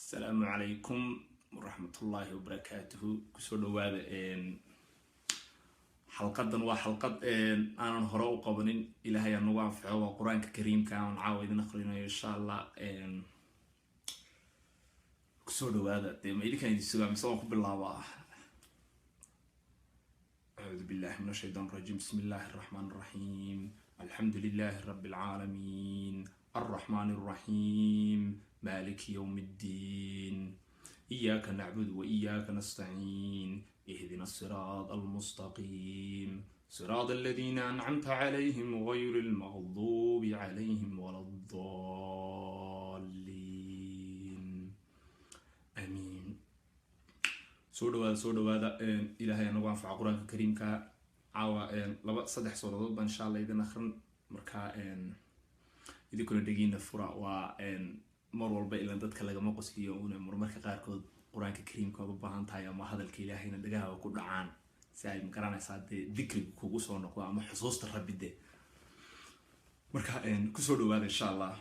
Asalaamu calaykum waraxmatullaahi wabarakaatuhu. Kusoo dhawaada xalqadan. Waa xalqad aanan hore u qabanin. Ilaahay aan nagu anfaco. Waa Qur-aanka Kariimka aan caawa idin aqrinayo, insha Allah. Kusoo dhawaada. Dee ma idinkaan idin sugaa mise waan ku bilaabaa? أعوذ بالله من الشيطان الرجيم. بسم الله الرحمن الرحيم. الحمد لله رب العالمين، الرحمن الرحيم، مالك يوم الدين، إياك نعبد وإياك نستعين، اهدنا الصراط المستقيم، صراط الذين أنعمت عليهم، غير المغضوب عليهم ولا الضالين، آمين. Soo dhawaada, soo dhawaada. Ilaahay anagu anfaca Qur-aanka Kariimka. Caawa laba saddex suuradood baan, insha Allah, idin akrin. Marka idinkuna dhegiina fura. Waa mar walba ilan dadka lagama qosliyo una marmarka qaarkood Qur-aanka Kariimka aad u baahan tahay ama hadalka Ilaahayna dhagaha ku dhacaan, si ay magaranaysaa dee dikrigu kugu soo noqdo ama xusuusta Rabbi de. Marka kusoo dhawaada, insha Allah.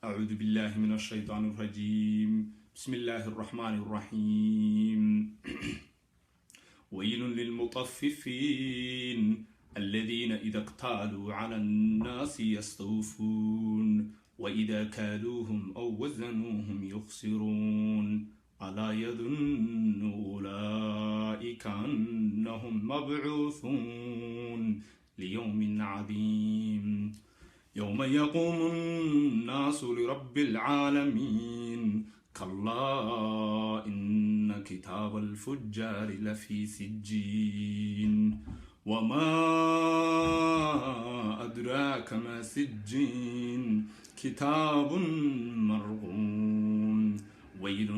أعوذ بالله من الشيطان الرجيم. بسم الله الرحمن الرحيم. ويل للمطففين، الذين إذا اكتالوا على الناس يستوفون، وإذا كالوهم أو وزنوهم يخسرون. ألا يظن أولئك أنهم مبعوثون ليوم عظيم، يوم يقوم الناس لرب العالمين. كلا، إن كتاب الفجار لفي سجين. وما أدراك ما سجين؟ كتاب مرقوم. ويل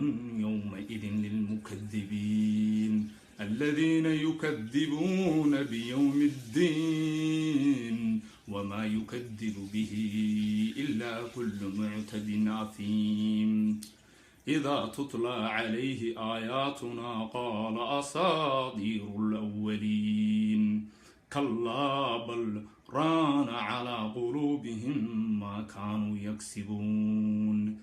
يومئذ للمكذبين، الذين يكذبون بيوم الدين، وما يكذب به إلا كل معتد أثيم. إذا تتلى عليه آياتنا قال أساطير الأولين. كلا، بل ران على قلوبهم ما كانوا يكسبون.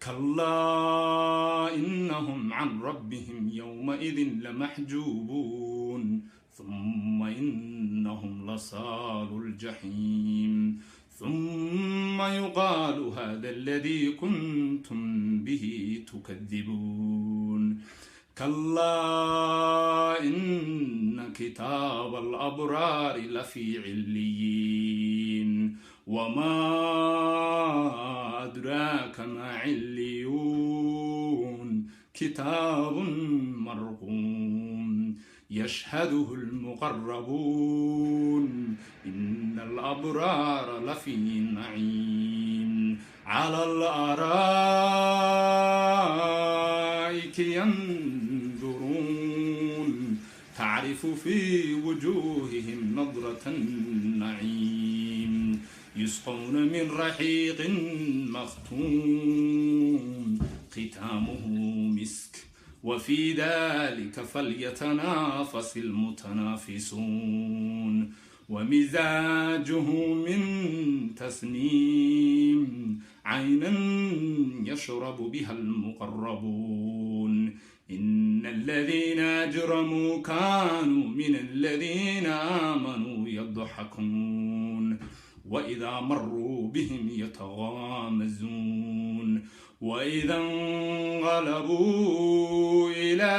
كلا، إنهم عن ربهم يومئذ لمحجوبون. ثم إنهم لصالو الجحيم. ثم يقال هذا الذي كنتم به تكذبون. كلا، إن كتاب الأبرار لفي عليين. وما أدراك ما عليون؟ كتاب مرقوم، يشهده المقربون. إن الأبرار لفي نعيم. على الأرائك ينظرون. تعرف في وجوههم نضرة النعيم. يسقون من رحيق مختوم، ختامه مسك. وفي ذلك فليتنافس المتنافسون. ومزاجه من تسنيم. عينا يشرب بها المقربون. إن الذين أجرموا كانوا من الذين آمنوا يضحكون، وإذا مروا بهم يتغامزون، وإذا انقلبوا إلى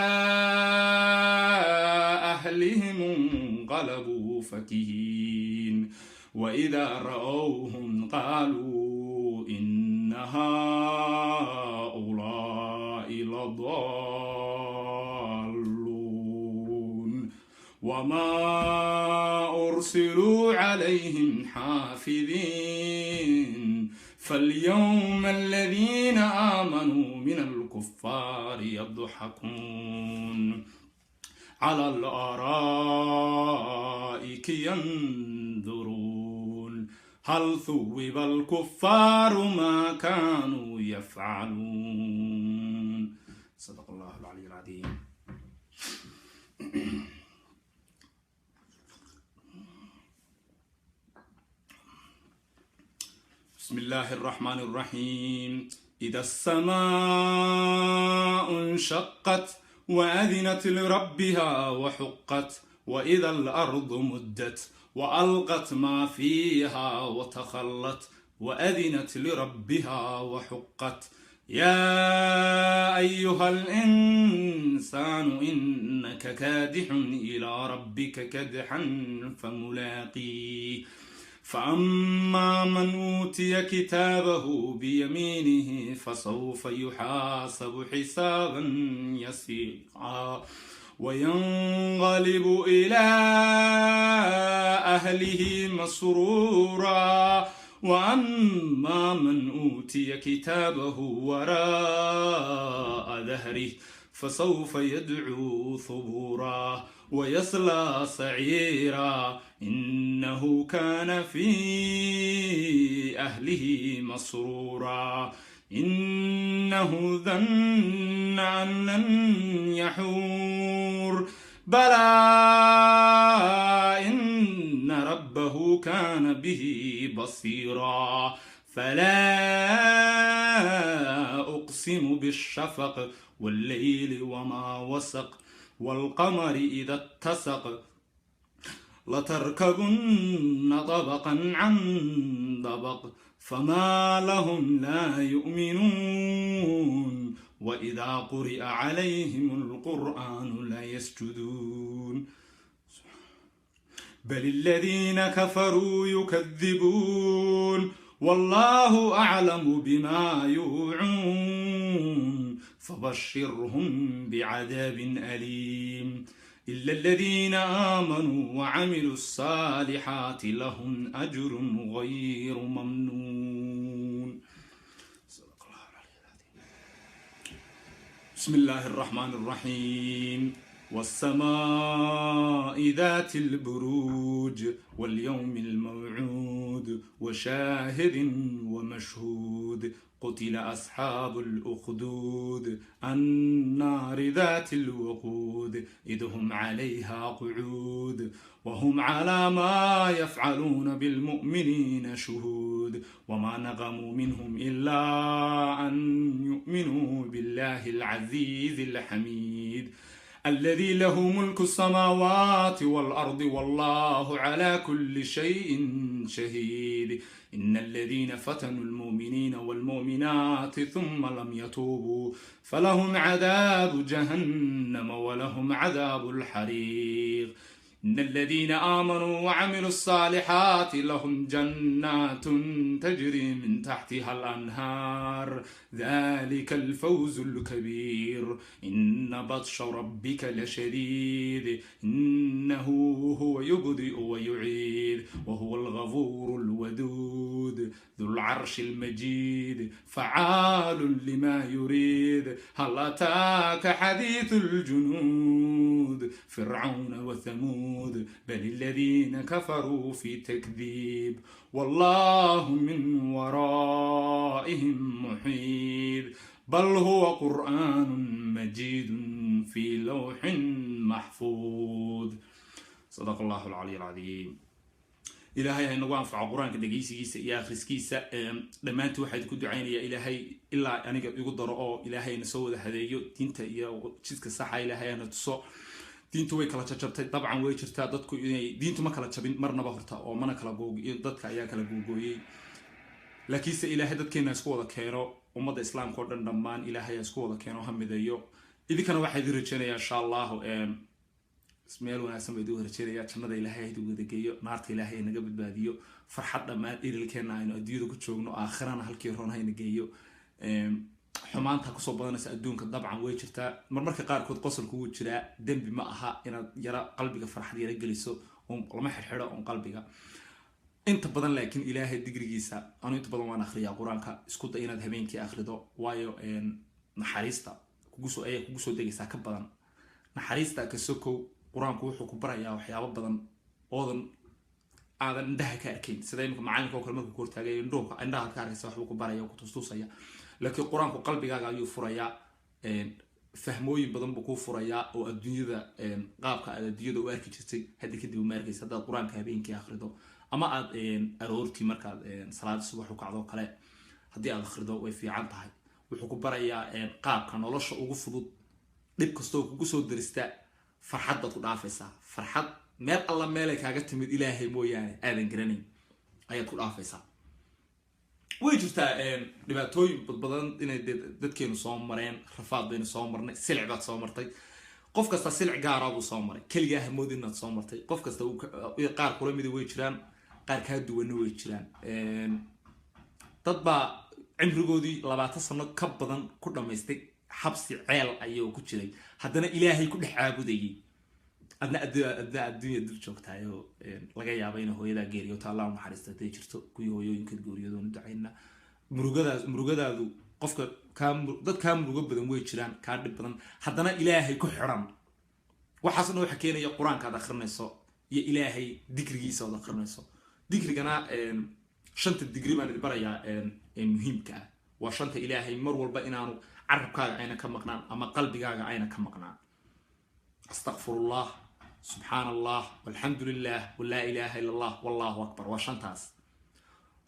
أهلهم انقلبوا فكهين، وإذا رأوهم قالوا إن هؤلاء لضالون. وما أرسلوا عليهم حافظين. فاليوم الذين آمنوا من الكفار يضحكون. على الأرائك ينظرون. هل ثوب الكفار ما كانوا يفعلون؟ صدق الله العلي العظيم. بسم الله الرحمن الرحيم. إذا السماء انشقت وأذنت لربها وحقت وإذا الأرض مدت وألقت ما فيها وتخلت وأذنت لربها وحقت. يا أيها الإنسان إنك كادح إلى ربك كدحا فملاقيه. فأما من أوتي كتابه بيمينه فسوف يحاسب حسابا يسيرا وينقلب إلى أهله مسرورا. وأما من أوتي كتابه وراء ظهره فسوف يدعو ثبورا ويصلى سعيرا. إنه كان في أهله مسرورا. إنه ظن أن لن يحور. بلى إن ربه كان به بصيرا. فلا أقسم بالشفق والليل وما وسق والقمر إذا اتسق لتركبن طبقا عن طبق فما لهم لا يؤمنون. وإذا قرئ عليهم القرآن لا يسجدون. بل الذين كفروا يكذبون والله أعلم بما يوعون. فبشرهم بعذاب أليم. إلا الذين آمنوا وعملوا الصالحات لهم أجر غير ممنون. صدق الله العلي العظيم. بسم الله الرحمن الرحيم. والسماء ذات البروج واليوم الموعود وشاهد ومشهود. قتل أصحاب الأخدود النار ذات الوقود إذ هم عليها قعود وهم على ما يفعلون بالمؤمنين شهود. وما نقموا منهم إلا أن يؤمنوا بالله العزيز الحميد الذي له ملك السماوات والأرض والله على كل شيء شهيد. إن الذين فتنوا المؤمنين والمؤمنات ثم لم يتوبوا فلهم عذاب جهنم ولهم عذاب الحريق. إن الذين آمنوا وعملوا الصالحات لهم جنات تجري من تحتها الأنهار ذلك الفوز الكبير. إن بطش ربك لشديد إنه هو يبدئ ويعيد وهو الغفور الودود ذو العرش المجيد فعال لما يريد. هل أتاك حديث الجنود فرعون وثمود بل الذين كفروا في تكذيب والله من ورائهم محيط. بل هو قرآن مجيد في لوح محفوظ. صدق الله العلي العظيم. Ilaahay ha inagu anfaco Qur-aanka dhegeysigiisa iyo akhriskiisa. Dhammaantii waxaa idinku ducaynaya Ilaahay ilaa aniga igu daro oo Ilaahay na soo wada hadeeyo diinta iyo jidka saxa Ilaahay hana tuso. Diintu way kala jajabtay, dabcan way jirtaa dadku inay diintu ma kala jabin marnaba horta oo mana kala googiyo, dadka ayaa kala googooyey. Laakiinse Ilaahay dadkeena isku wada keeno, ummadda Islaamka oo dhan dhammaan Ilaahay isku wada keeno, ha mideeyo. Idinkana waxaa idin rajeynaya, insha Allahu, meel wanaagsan baa idin rajeynaya. Jannada Ilaahay idin wada geeyo, naarta Ilaahay naga badbaadiyo, farxad dhammaan irilkeena aynu adduunyada ku joogno, aakhirana halkii roon hayna geeyo. Xumaanta kusoo badanaysa adduunka dabcan way jirtaa. Marmarka qaarkood qosolku wuu jiraa, dembi ma aha inaad yara qalbiga farxad yara geliso, lama xirxidho on qalbiga inta badan. Laakiin Ilaahay digrigiisa anu inta badan waan akhriyaa Qur-aanka. Isku day inaad habeenkii akhrido, waayo naxariista kugusoo ayaa kugu soo degaysaa ka badan. Naxariista ka sokow, Qur-aanku wuxuu ku barayaa waxyaabo badan oodan aadan indhaha ka arkayn, sida imika macalinka oo kale markuu ku hortaagay indhuhu indhaha ka arkaysa waxbuu ku baraya oo ku tustusaya. Laakiin Qur-aanku qalbigaaga ayuu furayaa, fahmooyin badan buu kuu furayaa oo adduunyada qaabka aad adduunyada u arki jirtay hadda kadib uma arkaysa haddaad Qur-aanka habeenkii akhrido ama aad aroortii markaad salaada subax u kacdo kale haddii aad akhrido, way fiican tahay. Wuxuu ku barayaa qaabka nolosha ugu fudud. Dhib kastoo kugu soo darista, farxad baad ku dhaafaysaa. Farxad meel alla meelay kaaga timid Ilaahay mooyaane aadan garanayn ayaad ku dhaafaysaa. Way jirtaa dhibaatooyin badbadan inay dadkeenu soo mareen. Rafaad baynu soo marnay, silic baad soo martay. Qof kasta silic gaara buu soo maray. Keligaa hamoodin inaad soo martay. Qof kasta qaar kula mida way jiraan, qaar kaa duwanna way jiraan. Dad baa cimrigoodii 20 sano ka badan ku dhamaystay xabsi ceel ayuu ku jiray, haddana Ilaahay ku dhex caabudayay. Adna adduunya dul joogtaayoo laga yaaba inay hooyadaa geeriyooto. Allah u naxariista hadday jirto kuwii hooyooyinka geeriyodoonu ducayna. Murugadaas, murugadaadu, qofka kaa, dad kaa murugo badan way jiraan, kaa dhib badan, haddana Ilaahay ku xiran. Waxaas dhan waxa keenaya Qur-aanka aad akrinayso iyo Ilaahay dikrigiisa ood akrinayso. Dikrigana shanta digri baan idin barayaa ee muhiimka ah. Waa shanta Ilaahay mar walba inaanu carabkaaga ayna ka maqnaan ama qalbigaaga ayna ka maqnaan: astaqfirullah, subxaan Allah, walxamdu lilah, walaa ilaha illa Allah, wallahu akbar. Waa shantaas: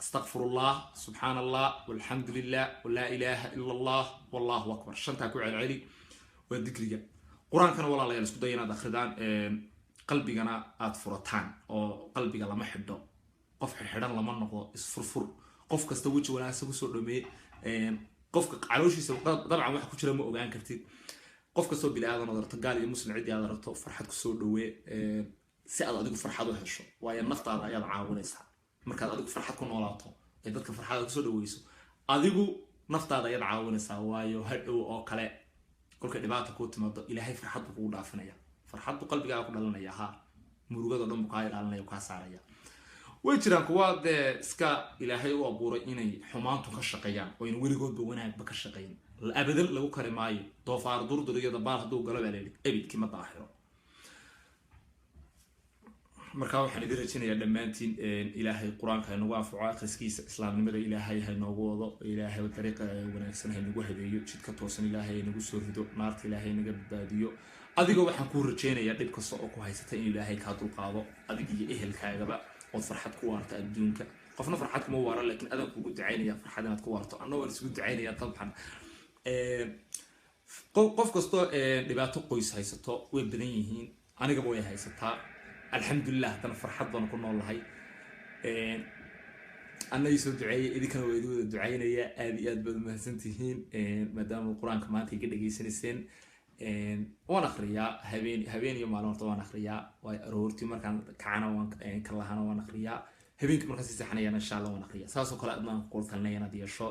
astaqfirullah, subxaan Allah, walxamdu lilah, walaa ilaha ila Allah, wallahu akbar. Shantaa ku celceli, waa dikriga. Qur-aankana, walaalayaal, isku daya inaad akridaan, qalbigana aad furataan, oo qalbiga lama xidho, qof xidhan lama noqdo. Isfurfur, qof kasta weji wanaagsan kusoo dhameeye. Qofka calooshiisa dabcan waxa ku jira ma ogaan kartid. Qof kastoo bini aadan ood aragto, gaal iyo muslim, ciddii aad aragto, farxad kusoo dhawee si aad adigu farxad u hesho, waayo naftaada ayaad caawinaysaa markaad adigu farxad ku noolaato ee dadka farxad aad kusoo dhaweyso. Adigu naftaada ayaad caawinaysaa, waayo hadhow oo kale kolkay dhibaata kuu timaado, Ilaahay farxad buu kugu dhaafinaya, farxad buu qalbigaaga ku dhalinaya, ha murugado dhan buu kaa ilaalinaya, kaa saaraya. Way jiraan kuwa dee iska Ilaahay u abuuray inay xumaantu ka shaqeeyaan oo ayna weligoodba wanaagba ka shaqeyn. Abadan lagu kari maayo. Doofaar durdur iyo dabaal hadduu galo, baa layidhi, ebidkii ma daahiro. Marka waxaan idin rajinayaa dhammaantiin Ilaahay Qur-aanka haynagu anfaco akhriskiisa, islaamnimada Ilaahay haynoogu wado, Ilaahay dariiqa wanaagsan haynagu hadeeyo, jidka toosan Ilaahay haynagu soo rido, naarta Ilaahay naga badbaadiyo. Adiga waxaan kuu rajaynayaa dhib kasta oo ku haysata in Ilaahay kaa dulqaado, adig iyo ehelkaagaba, ood farxad ku waarta adduunka. Qofna farxad kuma waaro, laakiin adaan kugu ducaynaya farxad inaad ku waarto. Anna waan isugu ducaynaya dabcan. Qof kastoo dhibaato qoys haysato way badan yihiin, anigaba way haysataa. Alxamdulilah, haddana farxad baan ku nool lahay. Anna ii soo duceeyay, idinkana waa idin wada ducaynaya. Aad iyo aad baad umahadsan tihiin maadaama Qur-aanka maanta iga dhegaysanayseen. Waan akriyaa habeen habeen iyo maalin. Horta waan akriyaa, waay aroortii markaan kacana waan ka lahana waan akriyaa, habeenkii markaan sii seexanayana insha Allah waan akriyaa. Saasoo kale adnaan ku talinaya inaad yeesho.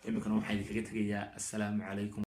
Iminkana waxaan idinkaga tegayaa assalaamu calaykum.